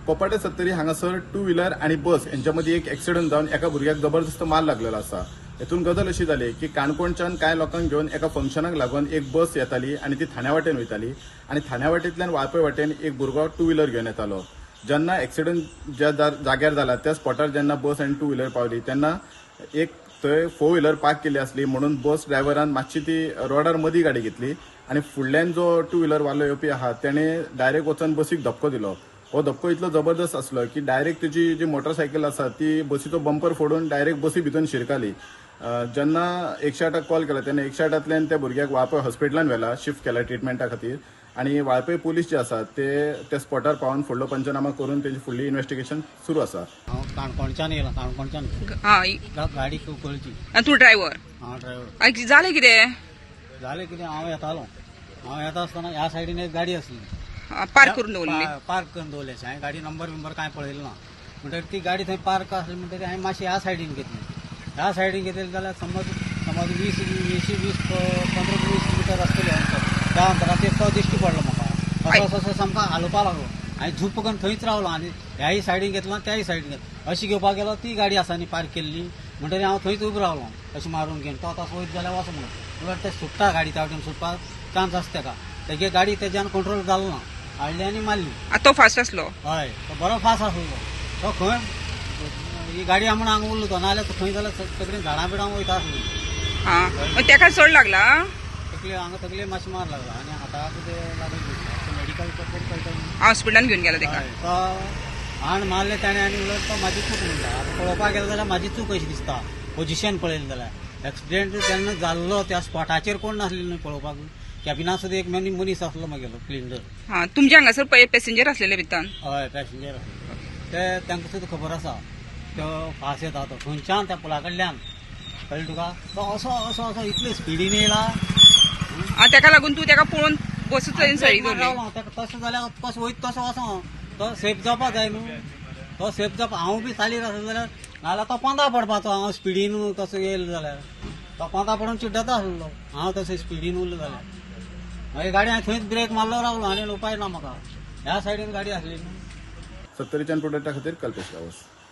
कोपाटे सत्तरी हांगासर two wheeler आनी बस हेंच्या मदीं एक एक्सिडंट जावन एका भुरग्याक जबरदस्त मार लागलेलो आसा. हेतून गजाल अशी जाली की काणकोणच्यान कांय लोकांक घेवन एका फंक्शनाक लागून एक बस येताली आनी ती ठाण्या वाटेन वयताली आनी ठाण्या वाटेंतल्यान वाळपय वाटेन एक भुरगो टू व्हिलर घेवन येतालो. जेन्ना एक्सिडंट ज्या जाग्यार जाला त्या स्पॉटार जेन्ना बस आनी टू व्हिलर पावली तेन्ना एक थंय फोर व्हिलर पार्क केल्ली आसली म्हणून बस ड्रायव्हरान मातशी ती रोडार मदीं गाडी घेतली आनी फुडल्यान जो टू व्हिलर वालो येवपी आहा तेणें डायरेक्ट वचून बसीक धपको दिलो. हो धपको इतलो जबरदस्त आसलो की डायरेक्ट तेजी जी मोटरसायकल आसा ती बसीचो बंपर फोडून डायरेक्ट बसी भितर शिरकाली. जेन्ना 108 कॉल केला तेन्ना 108 त्या भुरग्याक वाळपय हॉस्पिटलान व्हेला, शिफ्ट केला ट्रिटमेंटा खातीर आनी वाळपय पुलीस जे आसात ते त्या स्पॉटार पावन फुडलो पंचनामा करून तेजी फुडली इन्व्हेस्टिगेशन सुरू आसा. हांव काणकोणच्यान येयला, काणकोणच्यान. हा. गाडी कुंकळची. आनी तूं ड्रायव्हर? हांव ड्रायव्हर. आनी जालें कितें? जालें कितें, हांव येतालो, हांव येता आसतना ह्या सायडीन एक गाडी आसली. पार्क करून दवरली. पार्क करून दवरली. हांवें गाडी नंबर बिंबर कांय पळयलो ना. म्हणटकीर ती गाडी थंय पार्क आसली म्हणटकीर हांवें मातशी ह्या सायडीन घेतली. ह्या सायडीन घेतली जाल्यार समज समज 20 20 20 15 20 मिटर आसतले अंतर. त्या अंतराचेर तो दिश्टी पडलो म्हाका. असो असो असो सामको हालोवपा लागलो आनी झूप करून थंयच रावलो आनी ह्याय सायडीन घेतलो, त्याय सायडीन घेतलो. अशी घेवपाक गेलो, ती गाडी आसा न्ही पार्क केल्ली. म्हणटकीर हांव थंयच उबो रावलो अशें मारून घेवन. तो तसो वयत जाल्यार वचो म्हणून. म्हणल्यार ते सुट्टा गाडी, त्या वटेन सुटपाक चान्स आसा तेका. तेगे गाडी तेज्यान कंट्रोल जालो ना, हाडली आनी मारली. तो फास्ट आसलो? हय, तो बरो फास्ट आसलो. तो खंय ही गाडी म्हण हांगा उरलो तो, नाजाल्यार तो खंय जाल्यार सगळीं झाडां बिडां वयता आसली. हा, मग तेका चड लागला? तकले हांगा तकले मातशें मार लागला आनी हाताक ते लागले. मेडिकल कळटा. हॉस्पिटलान घेवन गेला तेका? हय, तो हाण मारले ताणें आनी उलट तो म्हाजी चूक म्हणटा. आतां पळोवपाक गेलो जाल्यार म्हाजी चूक अशी दिसता. पोजिशन पळयलें जाल्यार एक्सिडेंट जेन्ना जाल्लो त्या स्पॉटाचेर कोण नासले न्हू पळोवपाक. कॅबिना सुद्दां एक मनीस आसलो मागेलो क्लिनर. हा, तुमच्या हांगासर पॅसेंजर आसलेले भितर? हय, पॅसेंजर आसले. ते तांकां सुद्दां खबर आसा. तो फास्ट येता तो खंयच्यान त्या पुला कडल्यान, कळ्ळें तुका? तो असो असो असो इतले स्पिडीन येयला. हा, तेका लागून तूं तेका पळोवन बसूच सळी दवरली? रावलो ताका. तशें जाल्यार कसो वयता तसो वचो, तो सेफ जावपा जाय न्हू. तो सेफ जावपा हांव बी चालीर आसलो जाल्यार, नाजाल्यार तो पोंदा पडपाचो. हांव स्पिडीन तसो येयलो जाल्यार तो पोंदा पडून चिड्डता आसलो हांव तसो स्पिडीन उरलो जाल्यार. मागीर गाडी हांवें थंयच ब्रेक मारलो, रावलो आनी उपाय ना म्हाका. ह्या सायडीन गाडी आसली न्हू. सत्तरीच्यान प्रोडक्टा खातीर कल्पेश गांवस.